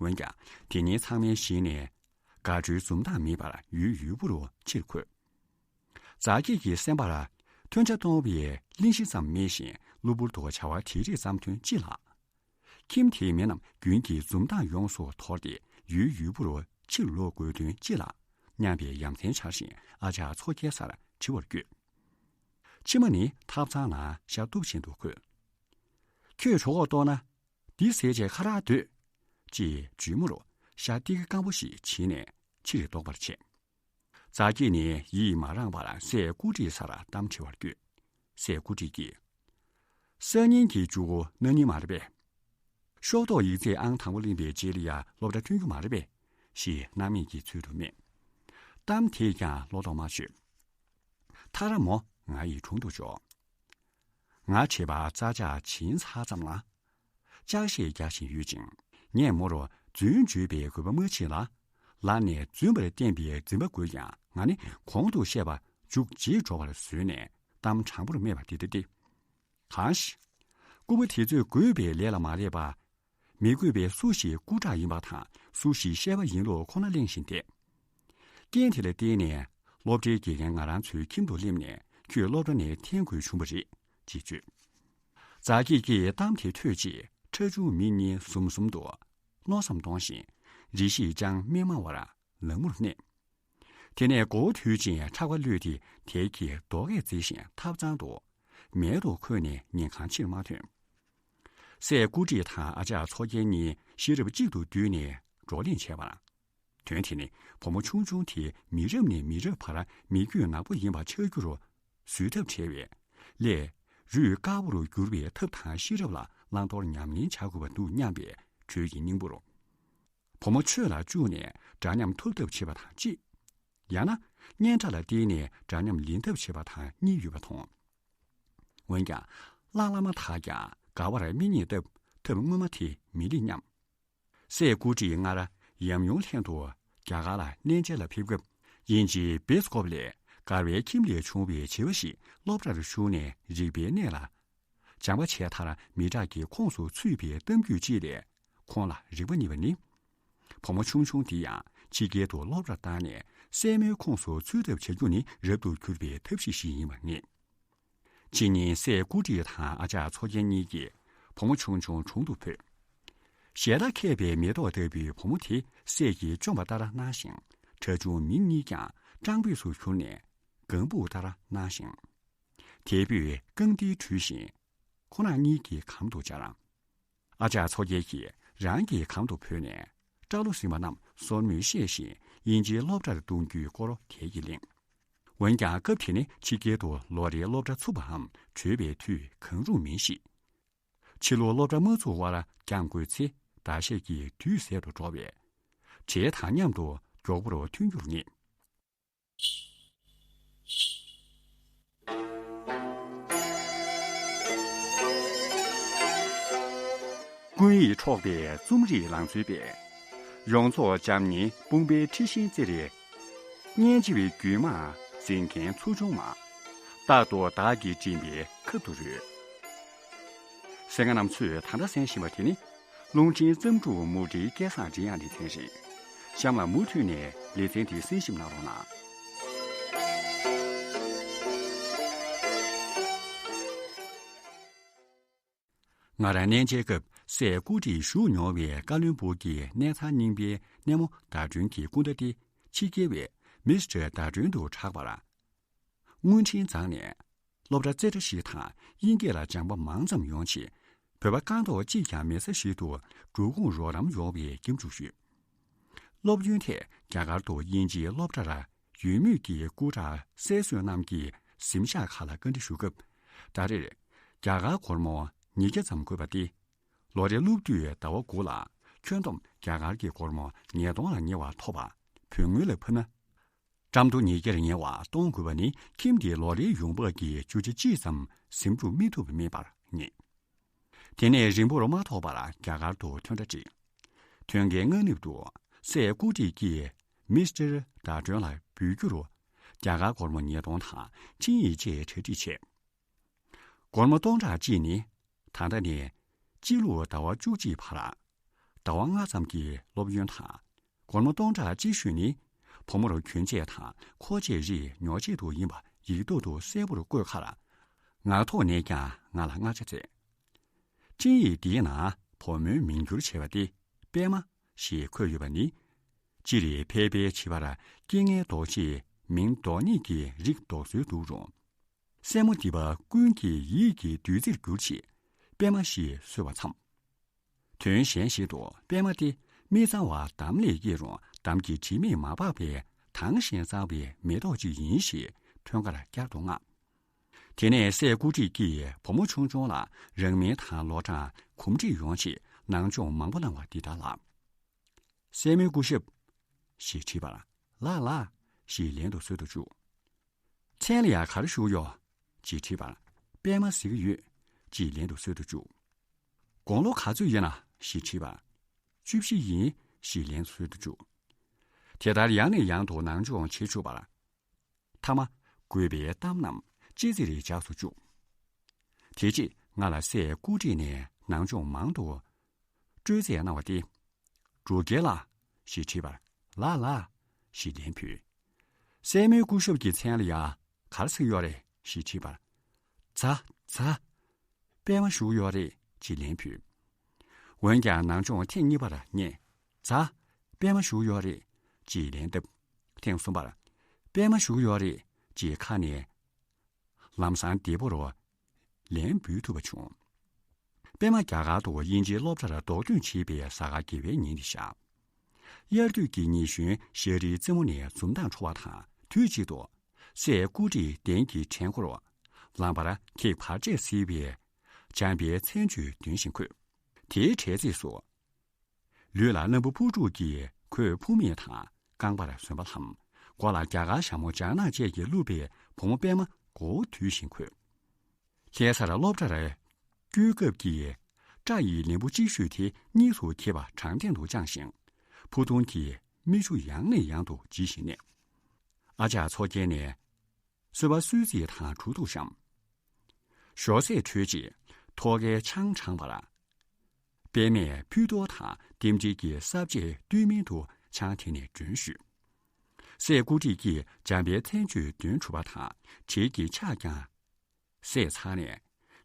འོན་ཀྱང་དེ་ཉིན་ཚང་མའི་ཞལ་ནས་དགའ་སྤྲོའི་འཛུམ་མདངས་མེད་པར་ཡུལ་ཡུལ་པོ་རུ་ཕྱིར་འཁོད། རྫ་སྐྱེས་ཀྱི་སེམས་པར་ཐོན་ཆ་གཏོང་བའི་གླེང་གཞི་ཙམ་མེད་བཞིན་གློ་བུར་དུ་བྱ་བ་དེ་རིགས་བརྩམས་དོན་ཅི་ལགས། ཁྱིམ་དེའི་མི་རྣམས་རྒྱུན་གྱི་འཛུམ་མདངས་ཡོངས་སུ་དོར་ཏེ་ཡུལ་ཡུལ་པོ་རུ་ཕྱིར་ལོག་དགོས་དོན་ཅི་ལགས་སྙམ་པའི་ཡ་མཚན་འཆར་བཞིན་ཨ་ཅག་མཚོ་རྒྱལ་སར་དྲི་བར་བསྐྱོད། ཕྱི་མ་ནི་ཐབ་ཚང་ལ་ཤ་གཏུབ་བཞིན་དུ་འཁོད། ཁྱོད་གྲོད་ཁོག་ལྟོགས་ན། འདི་ཟས་བྱས་ཁ་རག་སྡོད། ཅེས་བརྗོད་མུར་ཤ་ཏི་ཀ་སྐམ་པོ་ཞིག་བྱིན་ནས་ཕྱིར་ལྡོག་པར་བྱེད། རྫ་སྐྱེས་ནི་ཡིད་མ་རངས་པར་སྲས་སྐུ་བགྲེས་སར་གཏམ་དྲི་བར་བསྐྱོད། སྲས་སྐུ་བགྲེས་ཀྱིས། སང་ཉིན་གྱི་མཇུག་གུ་གནངས་ཉིན་མ་རེད་པས། ཤོག་ཐོག་ཡིག་ཚད་ཨང་དང་པོ་ལེན་པའི་རྗེས་ལ་ཡང་སློབ་གྲྭ་ཐོན་རྒྱུ་མ་རེད་པས། ཞེས་སྣང་མེད་ཀྱི་ཚུལ་དུ་སྨྲས། གཏམ་དེས་ཀྱང་བློ་ལྡོག་མ་ཆོད། ཐ་ར་མོ་ང་ཡི་དྲུང་དུ་འཇོག། ང་བྲེལ་བ་རྩ་ཆག་བྱིན་ཚར་ཙམ་ལ། ལྕགས་ཤད་རྒྱག་བཞིན་ཡོད་ཅིང་། ངས་མོར་རྫུན་བརྗོད་པའི་དགོས་པ་མ་མཆིས་ལ། ལར་ནས་རྫུན་པར་བསྟན་པའི་འཛིན་པ་དགོས་ཀྱང་ང་ནི་གོང་དུ་བཤད་པ་མཇུག་བརྗེད་འགྲོ་བར་བཟོས་ནས་གཏམ་དྲང་པོར་སྨྲས་པ་འདི་ལྟ་སྟེ། གང་ཞིག་ལྐུགས་པ་དེ་ཚོས་དགོས་པའི་ལས་ལ་མ་སླེབས་པ། མི་དགོས་པའི་སུ་ཞིག་སྐུ་དྲག་ཡིན་པ་དང་སུ་ཞིག་བཤད་པ་ཡིན་ལུགས་ཁོ་ན་གླེང་བཞིན་བསྡད། རྐྱེན་དེ་ལ་བརྟེན་ནས་སློབ་གྲྭའི་དགེ་རྒན་ང་རང་ཚོའི་ཁྱིམ་དུ་སླེབས་ནས་ཁྱོད་སློབ་གྲྭ་ནས་འཐེན་དགོས་བྱུང་བ་རེད་ཅེས་བརྗོད། རྫ་སྐྱེས་ཀྱིས་གཏམ་དེ་ཐོས་རྗེས་ཁྲ་ཆུང་མི་གཉིས་ཟུམ་ཟུམ་དུ་མནོ་བསམ་གཏོང་བཞིན་རེ་ཞིག་ཅང་སྨྲས་མ་བར་ལངས་མུར་གནས། དེ་ནས་མགོ་བོ་དུད་ཅིང་ཁྲག་པ་གློད་དེ་དལ་གྱིས་རྡོ་སྐས་འཛེགས་ཤིང་ཐབ་ཚང་དུ་མལ་དུ་འཁོད་ནས་ཉིན་གང་ཕྱིར་མ་ཐོན། སྲས་སྐུ་བགྲེས་དང་ཨ་ཅག་མཚོ་རྒྱལ་གཉིས་ཤེས་རབ་གཅིག་ཏུ་བསྡུས་ནས་བགྲོ་གླེང་བྱས་པ། དོན་དེ་ནི་བུ་མོ་ཆུང་ཆུང་དེ་མི་རབས་ནས་མི་རབས་བར་མི་རྒྱུད་ནག་པོ་ཡིན་པ་ཆགས་རྒྱུར་བཟོད་ཐབས་བྲལ་བས། སླད་རུས་དཀར་པོར་འགྱུར་བའི་ཐབས་དང་ཤེས་རབ་ལ་བླང་དོར་ཉམས་ལེན་བྱ་དགོས་པ་འདུག་སྙམ་པའི་དྲོད་ཀྱི་སྙིང་པོར། བུ་མོ་ཆོས་ལ་བཅུག་ནས་འདྲ་མཉམ་ཐོབ་ཐབས་བྱེད་པ་དང་གཅིག། ཡང་ན་སྙན་གྲགས་ལ་བརྟེན་ནས་འདྲ་མཉམ་ལེན་ཐབས་བྱེད་པ་དང་གཉིས་ཡོད་པ་མཐོང་། འོན་ཀྱང་གླང་ལ་མ་ཐག་ཀྱང་དགའ་བར་མིག་གཉིས་བཏབ་ཐབས་སྔོན་མ་དེ་མི་ལེགས་སྙམ། སྲས་སྐུ་བགྲེས་སྔར་ཡམ་ཡུང་ལྷན་དུ་རྒྱ་གར་ལ་གནས་མཇལ་ལ་ཕེབས་སྐབས་དབྱིན་ཇིའི་བེས་ཀོབ་ལས་མགར་བའི་ཁྱིམ་ལས་བྱུང་བའི་བྱིས་པ་ཞིག་སློབ་གྲྭར་ཞུགས་ནས་རིག་པའི་གནས་ལ་སྦྱང་བ་བྱས་མཐར་མི་དྲག་གི་ཁོངས་སུ་ཚུད་པའི་གཏམ་རྒྱུད་ཅིག་ལས་ཁོང་ལ་རིག་པ་རྙེད་པ་ནི། བུ་མོ་ཆུང་ཆུང་འདི་ཡང་ཕྱི་རྒྱལ་དུ་སློབ་གྲྭར་བཏང་ནས་སྲས་མོའི་ཁོངས་སུ་ཚུད་ཐབས་བྱ་རྒྱུ་ནི་རབ་ཏུ་གྱུར་པའི་ཐབས་ཤེས་ཤིག་ཡིན་པར་ངེས། ཕྱི་ཉིན་སྲས་སྐུ་བགྲེས་དང་ཨ་ཅག་མཚོ་རྒྱལ་གཉིས་ཀྱིས་བུ་མོ་ཆུང་ཆུང་དྲུང་དུ་བོས། ཞལ་ལྟ་མཁས་པའི་མེ་ཏོག་ལྟ་བུའི་བུ་མོ་དེ་སྲས་ཀྱིས་བཅོམ་པ་ལྟར་སྣང་ཞིང་ཁྲ་ཆུང་མི་གཉིས་ཀྱང་སྐྲག་འབོད་སུ་གྱུར་ནས་ལྒང་ཕུག་ལྟར་སྣང་ཞིང་། དལ་བུས་རྐང་མཐིལ་འཁྲུད་བཞིན་ཁོ་རང་གཉིས་ཀྱི་གམ་དུ་བཅར། ཨ་ཅག་མཚོ་རྒྱལ་གྱིས་རང་གི་གམ་དུ་བོས་ནས་སྐྲ་ལོ་ཟིན་པ་རྣམས་སོར་མོས་བཤལ་བཞིན་དབྱིན་ཇིའི་སློབ་གྲྭར་གཏོང་རྒྱུའི་སྐོར་གྱལ་གྱིས་གླེང་། འོན་ཀྱང་སྐབས་དེ་ནི་ཕྱི་རྒྱལ་དུ་ལོ་རེའི་སློབ་གྲྭ་ཚུགས་པའམ་གྲོལ་བའི་དུས་གང་རུང་མིན་ཞིག་ཕྱི་ལོ་སློབ་གྲྭ་མ་ཚུགས་བར་འགྱངས་དགོས་ཚེ་ཟླ་ཤས་ཀྱི་དུས་ཟད་དུ་འགྲོ་བས། བྲེལ་དང་མཉམ་དུ་མགྱོགས་པོར་ཐོན་རྒྱུར་ངེས། ཀུན་ཡིད་འཕྲོག་པའི་རྩོམ་རིག་ལང་ཚོའི་དཔལ། ཡོངས་རྫོགས་འཇམ་མཉེན་དཔུང་པའི་འཁྲི་ཤིང་རྩེར། སྙན་འཇེབས་རྒྱུད་མང་འཛིན་མཁན་ཚོགས་ཆུང་མ། རྟག་ཏུ་བདག་གིས་མགྲིན་པའི་ཁབ་ཏུ་རོལ། གསན་མཁན་རྣམ་ཚོས་ད་ལྟ་གསན་བཞིན་པ་དེ་ནི། རླུང་འཕྲིན་བརྩམས་སྒྲུང་མུ་འབྲེལ་སྐལ་བཟང་མགྲིན་དབྱངས་ལེ་ཚན་རེད། གཤམ་ལ་མུ་མཐུད་ནས་ལེ་ཚན་དེ་གསན་ཞིབ་གནང་རོགས་གནང་། ང་རང་གནས་མཇལ་སྐབས་སྲས་སྐུ་བགྲེས་བཞུགས་མྱོང་བའི་ཀ་ལོན་སྦུག་གི་གནས་ཚང་རྙིང་པའི་སྣེ་མོ་ཟླ་སྒྲོན་གྱི་སྐུ་ཟླ་སྟེ་ཕྱི་རྒྱལ་བའི་མི་སི་ཊར་ཟླ་སྒྲོན་དུ་གྲགས་པར། དངུལ་ཕྲན་བརྫངས་ནས་སློབ་གྲྭ་རྩེ་གྲ་ཞིག་དང་དབྱིན་སྐད་ལ་སྦྱངས་པ་མང་ཙམ་ཡོང་ཆེད་བོད་པ་རྐང་ཐོག་གཅིག་ཀྱང་མེད་ས་ཞིག་ཏུ་འགྲོ་འོང་རོགས་རམ་ཡོང་བའི་སྐྱབས་འཇུག་ཞུས། སློབ་ཡོན་ཐད་རྒྱ་གར་དུ་དབྱིན་ཇིའི་སློབ་གྲྭར་ཡོད་མུས་ཀྱི་སྐུ་དྲག་སྲས་བསོད་ནམས་ཀྱིས་གཟིམ་ཤག་ཁག་ལ་བཀའ་འདྲི་ཞུ་སྐབས་ད་རེར་རྒྱ་གར་སྒོར་མོ་ཉིས་བརྒྱ་ཙམ་དགོས་པ་སྟེ། ལོ་རེ་སློབ་དུས་ཟླ་བ་དགུ་ལ་ཁྱོན་བསྡོམས་རྒྱ་གར་གྱི་སྒོར་མོ་ཉིས་སྟོང་ལ་ཉེ་བ་ཐོབ་པ་བོད་ངོས་ལ་ཕབ་ན། ཀྲམ་ཏོ་ཉིས་བརྒྱར་ཉེ་བ་གཏོང་དགོས་པ་ནི་ཁྱིམ་དེའི་ལོ་རེའི་ཡོང་འབབ་ཀྱི་བཅུ་ཆ་གཅིག་ཙམ་ཟིན་འགྲུབ་མི་ཐུབ་པ་མེད་པར་ངེས། དེ་ནས་རིང་པོར་མ་ཐོགས་པར་རྒྱ་གར་དུ་ཐོན་འཕྲ་བསྒྲིགས། ཐོན་སྐལ་མངགས་ནུབ་ཏུ་སྲས་སྐུ་བགྲེས་ཀྱིས་མི་སི་ཊར་ཟླ་སྒྲོན་ལ་འབུལ་རྒྱུར། རྒྱ་གར་སྒོར་མོ་ཉིས་སྟོང་དང་ཅིན་ཡིག་བཅས་གྲ་སྒྲིག་བྱས། སྒོར་མོ་སྟོང་ཕྲག་གཅིག་ནི། ད་ལྟ་ནས་སྤྱི་ལོ་ཟླ་བ་བཅུ་གཅིག་བར། ཟླ་བ་ལྔ་ཙམ་གྱི་སློབ་ཡོན་དང་། སྒོར་མོ་སྟོང་ཕྲག་གཅིག་ཤོས་ནི། བུ་མོར་གྱོན་ཆས་དང་མཁོ་ཆས་རིགས་ཉོ་ཆེད་དུ་ཡིན་པ་ཡིག་ཐོག་ཏུ་གསལ་པོར་བཀོད་ཁར། ངག་ཐོག་ནས་ཀྱང་ང་ལ་མངགས་ཆ་མཛད། ཅིན་ཡིག་འདིའི་ནང་བུ་མོའི་མིང་བསྒྱུར་བྱས་པ་སྟེ། པད་མ་ཞེས་འཁོད་ཡོད་པ་ནི། སྤྱིར་ཕལ་པའི་བྱིས་པར་རྐྱེན་ངན་ལྡོག་ཆེད་མིང་འདོགས་ནི་གི་རིགས་འདོགས་སྲོལ་འདུག་རུང་། སྲས་མོ་འདི་པ་ཀུན་གྱི་ཡིད་ཀྱི་བདུད་རྩིར་གྱུར་ཅིག་པད་མ་ཞེས་གསོལ་བ་མཚམས། དོན་གཞན་ཞིག་ཏུ་པད་མ་སྟེ་མི་གཙང་བ་འདམ་ལས་སྐྱེས་རུང་འདམ་གྱི་དྲི་མས་མ་སྦགས་པའི་དྭངས་ཤིང་གཙང་བའི་མེ་ཏོག་ཅིག་ཡིན་ཞེས་ཐོན་ཁར་བསྐྱར་དུ་མངགས། དེ་ནས་སྲས་ཀུ་ཊི་ཀྱིས་བུ་མོ་ཆུང་ཆུང་ལ་རང་མིང་དང་ལོ་གྲངས་གོམས་འདྲིས་ཡོང་ཆེད་ནང་སྦྱོང་མང་པོ་གནང་བ་འདི་ལྟར་ལགས། སྲས་མོའི་སྐུ་ཞབས། ཞེས་དྲིས་པར། ལགས་ལགས། ཞེས་ལན་དུ་གསོལ་དུ་བཅུག་མཚན་ལ་ཡང་ག་རེ་ཞུ་ཡོད། ཅེས་དྲིས་པར། པད་མ་ཟེར་གྱི་ཡོད། ཅེས་ལན་དུ་གསོལ་དུ་བཅུག་དགུང་ལོ་ག་ཚོད་ཡིན་ན། ཞེས་དྲིས་པར། བཅུ་བཞི་ཡིན། ཞེས་ལན་དུ་གསོལ་དུ་བཅུག་དེ་ལྟར་ཡང་ནས་ཡང་དུ་ནང་སྦྱོང་བྱེད་བཅུག་པར། མཐའ་མ། དགོས་པའི་གཏམ་རྣམས་ཅི་ཙི་རེ་འཇགས་སུ་བཅུག་དེ་རྗེས་ང་ལ་སྲས་སྐུ་བགྲེས་ནས་ནང་སྦྱོང་མང་དུ་སྤྲོད་རྩིས་གནང་བ་སྟེ། འབྲུག་རྒྱལ་ལགས། ཞེས་དྲིས་པར། ལགས་ལགས། ཞེས་ལན་ཕུལ། སྲས་མོའི་སྐུ་ཞབས་ཀྱི་མཚན་ལ་ཡང་ག་རེ་ཟེར་ཡོད་རེད། ཞེས་དྲིས་པར། ཛ། ཛ། པད་མ་བཞུགས་ཡོད་རེད། ཅེས་ལན་ཕུལ། འོན་ཀྱང་ནང་སྦྱོང་ཐེངས་གཉིས་པར་ངས། ཛ། པད་མ་བཞུགས་ཡོད་རེད། ཅེས་ལན་བཏབ། ཐེངས་གསུམ་པར། པད་མ་བཞུགས་ཡོད་རེད། ཅེས་ཁ་ནས། ལམ་སང་བདེ་པོར་ལན་འབུལ་ཐུབ་པ་བྱུང་། པད་མ་རྒྱ་གར་དུ་དབྱིན་ཇིའི་སློབ་གྲྭར་རྡོག་ཐོན་བྱེད་པའི་གཟའ་སྐར་དགེ་བའི་ཉིན་དེ་ཤར། དབྱར་དུས་ཀྱི་ཉི་གཞོན་ཤར་རིའི་རྩེ་མོ་ནས་འཛུམ་མདངས་འཕྲོ་བ་དང་དུས་གཅིག་ཏུ། སྲས་སྐུ་བགྲེས་གདན་གྱི་བྲན་འཁོར། ལམ་བར་ཁྱེགས་བར་ཆད་སེལ་བའི། འཇམ་པའི་མཚན་བརྗོད་འདོན་བཞིན་འཁོད། དེའི་གྲས་ཚིགས་སུ། ལུས་ལ་སྣམ་བུ་སྤུ་འཁྲུགས་ཀྱིས་གོས་ཕུབ་མེད་དང་རྐང་པར་ཟོན་པ་ལྷམ། མགོ་ལ་རྒྱ་གར་ཞྭ་མོ་ལྗང་ནག་བཅས་ཀྱིས་བཀླུབས་པའི་བུ་མོ་པད་མ་མགོ་བོ་དུད་བཞིན་འཁོད། ལྷ་སར་སློབ་གྲྭར་བསྐྱོད་སྐབས་ཀྱི་སྐྲ་ཡི་ལན་བུ་གཅིག་ཤོས་དེ་གཉིས་སུ་གྱེས་པ་དྲང་སྟེང་དུ་དཔྱངས་ཤིང་། ཕུ་ཐུང་གི་མིག་ཆུ་ཡང་ནས་ཡང་དུ་འབྱིད་བཞིན་གནས། ཨ་ཅག་མཚོ་རྒྱལ་ནས། གསོལ་བ་གསོལ་ཚིགས་དང་གྲུ་ཐུག་བཤམས། ཞོགས་ཟས་གྲོལ་རྗེས་ཐོག་ཁའི་ཆང་དྲངས་པར། པད་མས་ཕུད་རྡོག་དང་ལྟེམ་འབྲེལ་གྱི་ས་བཅད་སྟོད་སྨད་དུ་ཆང་དེ་ནས་སྒྲོན་ཞུས། སྲས་སྐུ་བགྲེས་ཀྱིས་འཇམ་པའི་མཚན་བརྗོད་འདོན་གྲུབ་པ་དང་གྲལ་གྱི་ཕྱག་ཀྱང་བསལ་ཚར་ནས།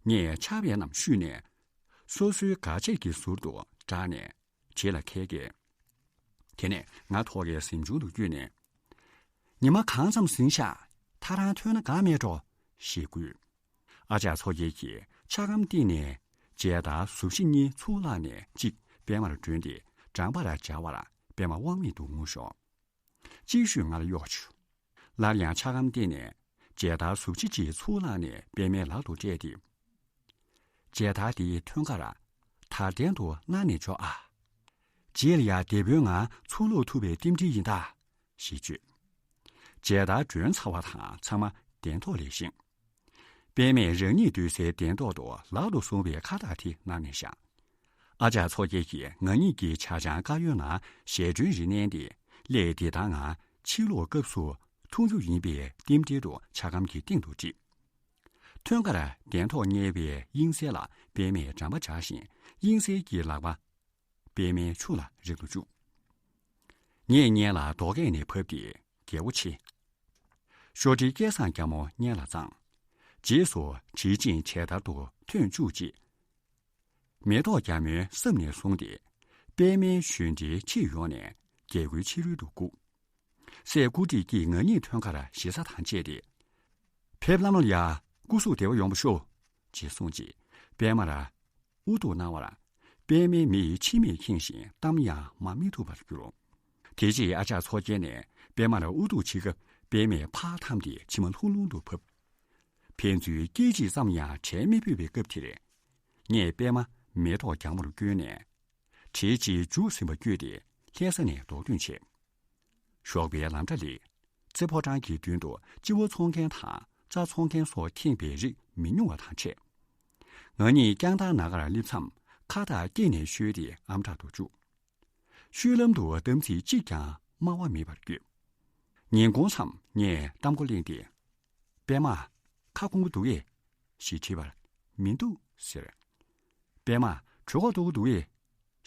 ངས་ཕྱག་དཔེ་རྣམས་བཤུས་ནས། སོ་སོའི་དགའ་ཆས་ཀྱི་ཟུར་དུ་བསྒྲགས་ནས། གྲལ་ལ་ཁད་བཀལ། དེ་ནས་ང་ཐོག་ཁའི་གཟིམ་ཆུང་དུ་བསྐྱོད་ནས། ཉི་མ་གང་ཙམ་ཟིན་ཤག་ཐག་རང་ཐོན་ན་དགའ་མེད་འགྲོ། ཞེས་བསྐུལ། ཨ་ཅག་མཚོ་རྒྱལ་གྱིས་ཕྱག་སྒམ་སྟེང་ནས་མཇལ་དར་གཟུགས་ཕྱེ་གཉིས་ཚུར་བླངས་ནས་གཅིག་པད་མར་བསྒྲོན་ཏེ་བྲང་པར་སྦྱར་བར་པད་མ་དབང་མེད་དུ་ངུ་ཞོག་ཅིག་ཤོས་ང་ལ་གཡོག་བྱོས། སླར་ཡང་ཕྱག་སྒམ་སྟེང་ནས་མཇལ་དར་གཟུགས་ཕྱེ་གཅིག་ཚུར་བླངས་ནས་པད་མའི་ལག་ཏུ་སྤྲད་དེ། མཇལ་དར་དེའི་ཐོན་ཁར་དར་གདན་དུ་གནང་ནས་འཇོག་ཨ། རྗེས་ལ་ཡང་བདེ་པོའི་ངང་ཚུར་ལོག་ཐུབ་པའི་རྟེན་འབྲེལ་ཡིན་ད། ཞེས་བརྗོད། མཇལ་དར་སྒྲོན་ཚར་བ་དང་ཚང་མ་གདན་ཐོག་ལས་བཞེངས། པད་མས་རང་ཉིད་སྡོད་སའི་གདན་ཐོག་ཏུ་ལག་ཏུ་བཟུང་བའི་ཁ་བཏགས་དེ་གནང་ནས་བཞག་ཨ་ཅག་མཚོ་རྒྱལ་གྱིས་ང་གཉིས་ཀྱི་ཇ་ཆང་དཀར་ཡོལ་ནང་ཞལ་སྒྲོན་རེ་མནན་ཏེ་སླད་བདེ་ཐང་ངང་ཕྱིར་ལོག་སྐབས་སུ་འཐུང་རྒྱུ་ཡིན་པའི་རྟེན་འབྲེལ་དུ་ཕྱག་སྒམ་གྱི་སྟེང་དུ་བསྒྲིགས། ཐོན་ཁར་གདན་ཐོག་བརྙེས་པའི་དབྱིངས་གསལ་ལ་པད་མས་འགྲམ་པ་སྦྱར་ཞིང་དབྱིངས་གསལ་གྱི་ལག་པ་པད་མའི་ཕྱུགས་ལ་རེག་ཏུ་བཅུག་ངས་སྔོན་ལ་རྡོ་སྐས་ནས་བབས་ཏེ་རྒྱལ་པོ་ཆེ། ཤོག་དྲིལ་སྐལ་བཟང་རྒྱལ་མོ་སྔོན་ལ་བརྫངས། རྗེས་སུ་དྲིལ་ཅིང་མཇལ་དར་དུ་ཐོན་བཅུག་ཅིག་མེ་ཏོག་རྒྱལ་མོའི་སྲབ་ནས་བཟུང་སྟེ་པད་མའི་ཞོན་དྲིལ་ཕྱིར་ཡོང་ནས་རྒྱལ་སྒོའི་ཕྱི་རོལ་དུ་བཀུག་སྲས་སྐུ་བགྲེས་ཀྱིས་ང་གཉིས་ཐོན་ཁར་ཞེ་ས་དང་བཅས་ཏེ། ཕེབས་ལམ་ལ་ཡ། སྐུ་གཟུགས་བདེ་བ་ཡོང་བ་ཤོག་ཅེས་གསུངས་རྗེས་པད་མར་དབུ་གཏུགས་གནང་བར། པད་མའི་མིག་མཆི་མས་ཁེངས་ཤིང་གཏམ་ཡང་སྨྲ་མི་ཐུབ་པར་གྱུར། དེ་རྗེས་ཨ་ཅག་མཚོ་རྒྱལ་ནས་པད་མར་དབུ་གཏུགས་བྱེད་སྐབས་པད་མས་ཕར་འཐམས་ཏེ་མཆི་མ་ལྷུང་ལྷུང་དུ་བབས། ཕན་ཚུན་སྐད་ཅིག་ཙམ་ཡང་བྲལ་མི་ཕོད་པའི་སྐབས་དེར། ངས་པད་མ་མེ་ཏོག་རྒྱལ་མོར་བསྐྱོན་ནས། གྲལ་གཅིག་མཇུག་ཟིན་པ་བསྐྱོད་དེ་ལྷ་ས་ནས་རྡོག་ཐོན་བྱས། ཞོགས་པའི་ལམ་འདྲ་ལས། རྩེ་ཕོ་བྲང་གི་མདུན་དུ་སྤྱི་བོ་འཚོང་མཁན་དང་རྩྭ་འཚོང་མཁན་སོགས་ཁེངས་པའི་རིགས་མི་ཉུང་བ་དང་འཕྲད། ང་གཉིས་བསྐྱང་ཐང་ནང་ཁར་སླེབས་མཚམས་ཁ་བཏགས་སྐེ་ནས་བཤོལ་ཏེ་ཨམ་ཕྲག་ཏུ་བཅུག་ཤུལ་ལམ་དུ་གཏམ་ཚིག་གཅིག་ཀྱང་སྨྲ་བ་མེད་པར་བསྐྱོད། ཉིན་གུང་མཚམས་ངས་གཏམ་མགོ་གླེང་སྟེ། པད་མ། ཁ་སྐོམ་གྱི་འདུག་གས། ཞེས་དྲིས་པར། མི་འདུག་ཟེར། པད་མ། གྲོད་ཁོག་ལྟོགས་ཀྱི་འདུག་གས།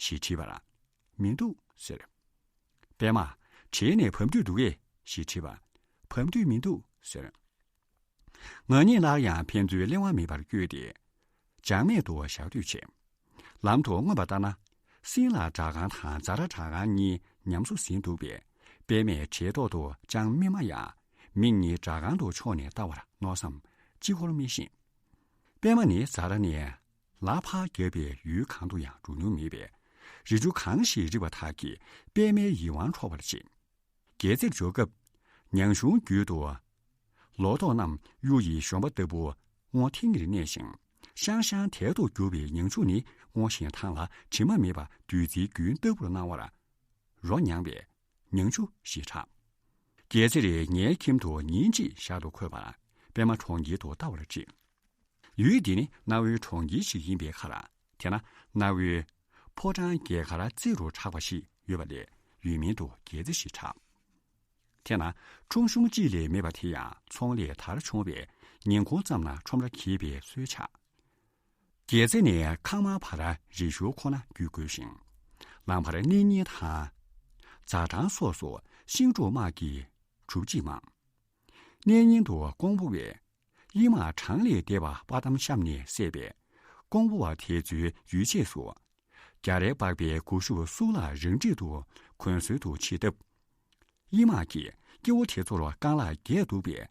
ཞེས་དྲིས་པར། མི་འདུག་ཟེར། པད་མ། བྲེལ་ནས་བབས་འདོད་འདུག་གས། ཞེས་དྲིས་པར། བབས་འདོད་མི་འདུག་ཟེར། ང་གཉིས་སླར་ཡང་ཕན་ཚུན་གླེང་བ་མེད་པར་བསྐྱོད་དེ། འཇགས་མེད་དུ་ཞག་སྡོད་བྱས། ལམ་དུ་མངོན་པར་ལྟ་ན། སྲིན་ལག་སྦྲག་ཁང་དང་ཛ་དྲག་སྦྲག་ཁང་གཉིས་ཉམས་གསོ་ཟིན་འདུག་པས། པད་མས་བྲེལ་ཏོག་ཏུ་ཅང་མི་སྨྲ་ཡང་། མིག་གཉིས་སྦྲག་ཁང་དུ་ཕྱོགས་ནས་ལྟ་བར་མནོ་བསམ་ཅི་འཁོར་མི་ཤེས། པད་མ་ནི་ཛ་དྲག་ནས་ལག་ཕར་བརྒྱབ་པའི་ཡུལ་གང་དུ་ཡང་འགྲོ་མྱོང་མེད་པས། རི་ཆུ་གང་ཞིག་རིག་པ་དག་གིས་པད་མའི་ཡིད་དབང་འཕྲོག་པར་བྱེད། སྒྱེད་རྩེར་འབྱོར་སྐབས། ཉང་གཞུང་རྒྱུད་དུ་ལོ་ཏོག་རྣམས་གཡུ་ཡི་གཞོང་པ་ལྟ་བུ་སྔོ་ཐིང་ངེར་གནས་ཤིང་། ཤང་ཤང་དལ་དུ་གྱུར་པའི་ཉང་ཆུ་ནི་སྔོ་ཞིང་དྭངས་ལ་དྲི་མ་མེད་པ་བདུད་རྩིའི་རྒྱུན་ལྟ་བུར་སྣང་བར་རོ་མྱངས་པས་ཉང་ཆུ་ཞེས་གྲགས། སྒྱེད་རྩེར་ངའི་ཁྱིམ་དུ་ཉིན་གཅིག་ཞག་ཏུ་འཁོད་པར་པད་མ་གྲོང་ཁྱེར་དུ་ལྟ་བར་ཁྲིད། ཡུལ་འདི་ནི་གནའ་བོའི་གྲོང་ཁྱེར་ཞིག་ཡིན་པའི་ཁར། དེ་ན་གནའ་བོའི་ཕོ་བྲང་རྒྱལ་མཁར་རྩེ་རུ་གྲགས་པ་ཞིག་ཡོད་པ་ལས་ཡུལ་མིང་དུ་སྒྱེད་རྩེ་ཞེས་གྲགས། དེ་ན་ཁྲོམ་གཞུང་གཅིག་ལས་མེད་པ་དེ་ཡང་ཚོང་ལས་དར་བྱུང་བས་ཉིན་གུང་ཙམ་ན་ཁྲོམ་ར་གྱེས་པའི་སྲོལ་ཆགས། སྒྱེད་རྩེ་ནས་ཁང་མང་བར་རི་ཞོལ་ཁོ་ན་བརྒྱུད་དགོས་ཤིང་། ལམ་བར་གནས་རྙིང་དང་། ཛ་གྲང་སོགས་སུ་ཤིང་འབྲུག་དམག་གི་གྲུབ་བྱེད་མང་། གནས་རྙིང་དུ་ཀོང་པོ་བས་དབྱིན་དམག་གྲངས་ལས་འདས་པ་དཔའ་གཏམ་བཤམས་ནས་བསད་པས། ཀོང་པོ་བ་དེ་ཚོའི་ཡུལ་ཆས་སུ་རྒྱ་རས་པགས་པའི་གོ་ཤུབས་སུག་ལག་རང་འགྲིག་ཏུ་གོན་སྲོལ་དུ་མཆིས་སྟབས། དབྱིན་དམག་གིས་སྐྱེ་བོ་དེ་ཚོར་རྐང་ལག་རྒྱས་འདུག་པས་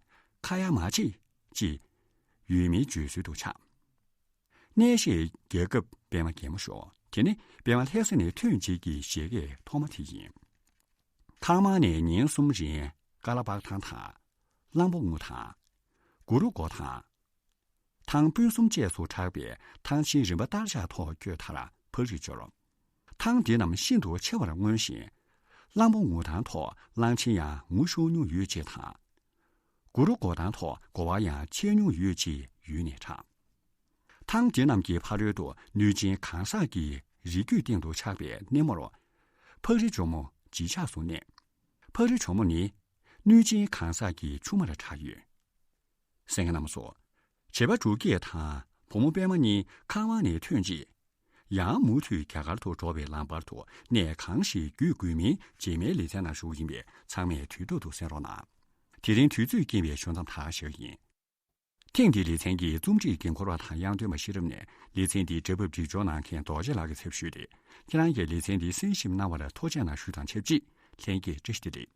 ཁ་ཡ་མ་བྱེད་ཅེས་ཡུལ་མིའི་བརྗོད་སྲོལ་དུ་ཆགས། གནས་བཤད་རྒྱག་སྐབས་པད་མ་གད་མོ་ཤོར། དེ་ནི་པད་མ་ལྷ་ས་ནས་ཐོན་རྗེས་ཀྱི་བཞད་གད་ཐོག་མ་དེ་ཡིན། ཐང་མང་ནས་ཉིན་གསུམ་རིང་ཀ་ལ་པག་ཐང་དང་། གླང་པོ་ངུ་ཐང་། གུ་རུ་མགོ་ཐང་། ཐང་སྤུན་གསུམ་བཅས་སུ་གྲགས་པའི་ཐང་ཆེན་རིམ་པ་ལྟར་ཆགས་ཐོག་བསྐྱོད་མཐར་ཕག་རི་འབྱོར། ཐང་འདི་རྣམས་ཤིན་ཏུ་ཆེ་བར་མངོན་ཞིང་། གླང་པོ་ངུ་ཐང་ཐོག་གླང་ཆེན་ཡང་ངུ་ཤོར་མྱོང་ཡོད་ཅེས་དང་། གུ་རུ་མགོ་ཐང་ཐོག་མགོ་བ་ཡང་ཆད་མྱོང་ཡོད་ཅེས་ཡུལ་ནས་གྲགས། ཐང་དེ་རྣམས་ཀྱི་ཕ་རོལ་ཏུ་གནོད་སྦྱིན་གང་ཟག་གི་རིགས་རྒྱུད་སྟེང་དུ་ཆགས་པའི་སྣེ་མོར། ཕག་རི་ཇོ་མོ་བརྗིད་ཆགས་སུ་གནས། ཕག་རི་ཇོ་མོ་ནི་གནོད་སྦྱིན་གང་ཟག་གི་ཆུང་མར་གྲགས་ཡོད། གསན་མཁན་རྣམས་སོ། བྱེད་པ་འབྲུག་རྒྱས་དང་བུ་མོ་པད་མ་གཉིས་ཁང་བ་ནས་ཐོན་རྗེས། ཡང་མུ་མཐུད་རྒྱ་གར་དུ་འགྲོ་བའི་ལམ་བར་དུ་གནས་གང་ཞིག་བརྒྱུད་དགོས་མིན་རྗེས་མའི་ལེ་ཚན་ནང་ཞུ་གི་ཡིན་པས་ཚང་མས་དུས་ཐོག་ཏུ་གསན་རོགས་གནང་། དེ་རིང་དུས་ཚོད་རྐྱེན་པས་ཞུ་མཚམས་ད་ག་བཞག་ཡིན། ཐེངས་འདིའི་ལེ་ཚན་གྱི་རྩོམ་སྒྲིག་འགན་འཁུར་བ་དང་དབྱངས་སྟོན་པ་ཤེས་རབ་ནས་ལེ་ཚན་འདིའི་སྒྲ་ཕབ་སྒྲིག་སྦྱོར་གནང་མཁན་རྡོ་རྗེ་ལགས་ཀྱི་ཚབ་ཞུས་ཏེ། ཁྱེད་རང་གིས་ལེ་ཚན་འདི་གསན་ཞིབ་གནང་བར་ཐུགས་རྗེ་གནང་ཞུ་དང་ཆབས་ཅིག་ལྷན་རྒྱས་བཀྲ་ཤིས་བདེ་ལེགས།